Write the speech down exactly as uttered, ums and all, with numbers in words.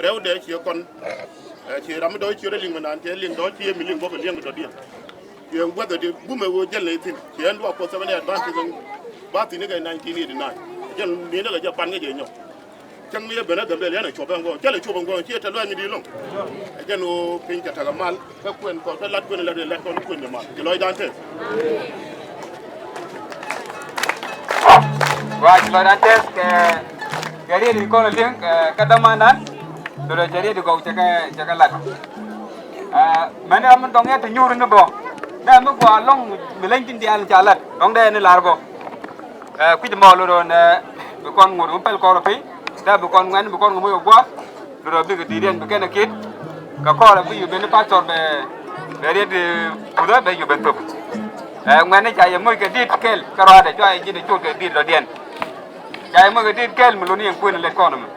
Rɛwdɛ ciɛ kɔn. Ɛ, ciɛ ram mi dɔ̱ ciɛ rɛ liŋ mi naan, ciɛ liŋ dɔ̱ ciɛ mi liŋ bä bɛ liŋ dɔ̱diɛn. Ciɛ guäth ɛ ti bumɛ ɣöö jäl nɛ thi̱n. Ciɛ ɛn luak Kuɔth seven day advance kɛ ba thi̱n ni kɛ nineteen eighty nine. Jɛn ni ni kɛ jɛ pan kɛ jɛ nyɔk. Cäŋ mi yɛ ben ɛ Gambɛl yɛn ɛ cuɔp ɛn gɔɔŋ. Cä lɛ cuɔp ɛn gɔɔŋ, ciɛ tɛ lua̱c mi di lo̱ŋ. Ɛ jɛn ɣöö piny cɛ tekɛ mal. Kä kuɛn kɔn, kä lat kuɛn lat, lat kɔn kuɛn jɛ mal. Ci lɔcdan tɛth. Wa ci lɔcdan tɛth kɛ, kɛ riet in kɔn liŋ, kɛ, kɛ dämandan. Do̱do̱ cɛ riet in gɔw cɛ kɛ, cɛ kɛ lat. Ɛ, mɛn ram mi dɔŋ yɛ ti nyuur ni bɔ. Dee mi gɔaa lɔŋ mi leny tin diaal ca lat. Dɔŋ dee ni lar bɔ. Ɛ, kui̱c mɔ lot ɣän, ɛ, bi kɔn ŋot mi pɛl kɔr piny, dee bi kɔn ŋuɛn, bi kɔn ŋot mi gua̱a̱th, lot ɣän bikɛ di̱i̱t yɛn bi kɛn ɛ kiet. Kɛ kɔr ɛ bi yu ben pastor bɛ, bɛ riet, ɛ, puthä bɛ yu ben thop. Ɛ, ŋuɛn ni ca yɛ moc kɛ di̱i̱t kɛl, kɛ rɔadɛ cua yɛ ji̱n ɛ cot kɛ di̱i̱t lɔdiɛn. Ca yɛ moc kɛ di̱i̱t kɛl mi luni yɛn kuën ɛ lɛt kɔn ɛmɛ.